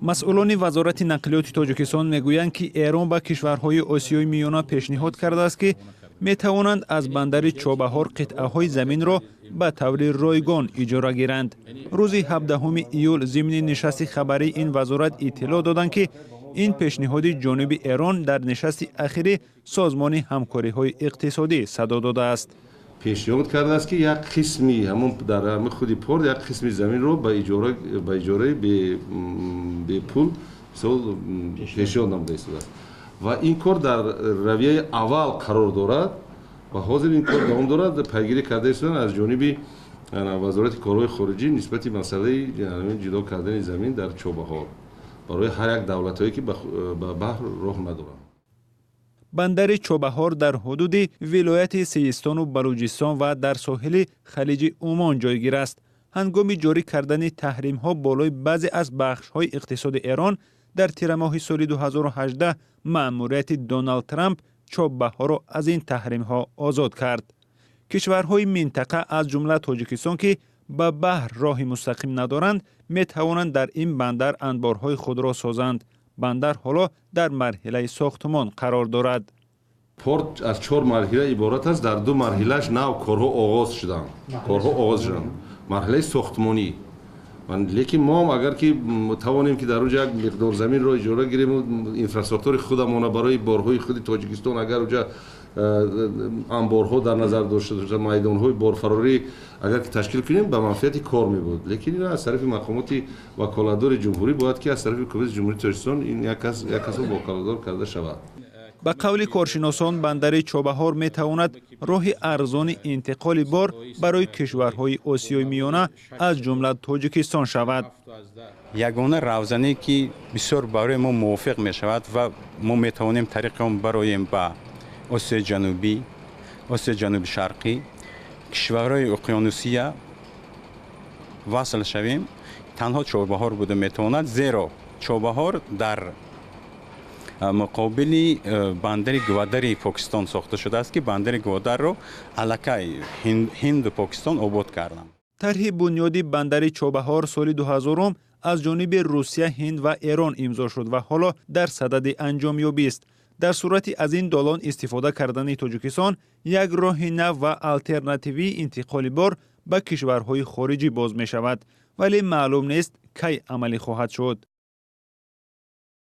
Масъулони Вазорати нақлиёти Тоҷикистон мегӯянд, ки Эрон ба кишварҳои Осиёи Миёна пешниҳод кардааст, ки метавонанд аз бандари Чобаҳор қитъаҳои заминро ба таври ройгон иҷора гиранд. Рӯзи 17 июл зимни нишасти хабарии ин вазорат иттилоъ доданд, ки ин пешниҳоди ҷониби Эрон дар нишасти ахири Созмони ҳамкориҳои иқтисодӣ садо додааст. Пешниҳод кардааст, ки як қисми ҳамон дар ҳамин худи порт як қисми заминро ба иҷораи бепул мисол пешниҳод намуда истодааст ва ин кор дар равияи аввал қарор дорад ва ҳозир ин кор давом дорад. Пайгирӣ карда истодан аз ҷониби Вазорати корҳои хориҷӣ нисбати масъалаи ҷудо кардани замин дар Чобаҳор барои ҳар як давлатҳое, ки ба баҳр роҳ надоранд. Бандари Чобаҳор дар ҳудуди вилояти Систону Балуҷистон ва дар соҳили Халиҷи Умон ҷойгир аст. Ҳангоми ҷорӣ кардани таҳримҳо болои баъзе аз бахшҳои иқтисоди Эрон дар тирамоҳи соли 2018, маъмурияти Доналд Трамп Чобаҳорро аз ин таҳримҳо озод кард. Кишварҳои минтақа, аз ҷумла Тоҷикистон, ки ба баҳр роҳи мустақим надоранд, метавонанд дар ин бандар анборҳои худро созанд. Бандар ҳоло дар марҳилаи сохтмон қарор дорад. Порт аз чор марҳила иборат аст. Дар ду марҳилааш нав корҳо оғоз шуданд, корҳо оғоз шуданд, марҳилаи сохтмонӣ. Лекин мо ҳам агар ки тавонем, ки дар онҷа як миқдор заминро иҷора гирему инфраструктураи худамона барои борҳои худи Тоҷикистон, агар онҷа анборҳо дар назар дошта бошад, майдонҳои борфарорӣ агар ки ташкил кунем, ба манфиати кор мебуд. Лекин ин аз тарафи мақомоти ваколатдори ҷумҳурӣ бояд, ки аз тарафи ҳукумати Ҷумҳурии Тоҷикистон ин як касо вокалатдор карда шавад. Ба қавли коршиносон, бандари Чобаҳор метавонад роҳи арзони интиқоли бор барои кишварҳои Осиёи Миёна, аз ҷумла Тоҷикистон, шавад. Ягона равзане, ки бисёр барои мо мувофиқ мешавад ва мо метавонем тариқи он бароем ба Осиёи Ҷанубӣ, Осиёи Ҷануби Шарқӣ, кишварҳои Уқёнусия васл шавем, танҳо Чобаҳор буда метавонад, зеро Чобаҳор дар муқобили бандари Гвадари Покистон сохта шудааст, ки бандари Гвадарро аллакай Ҳинду Покистон обод карданд. Тарҳи бунёди бандари Чобаҳор соли 2000 аз ҷониби Русия, Ҳинд ва Эрон имзо шуд ва ҳоло дар садади анҷомёбист. Дар сурати аз ин долон истифода кардани Тоҷикистон, як роҳи нав ва алтернативии интиқоли бор ба кишварҳои хориҷӣ боз мешавад, вале маълум нест, кай амалӣ хоҳад шуд.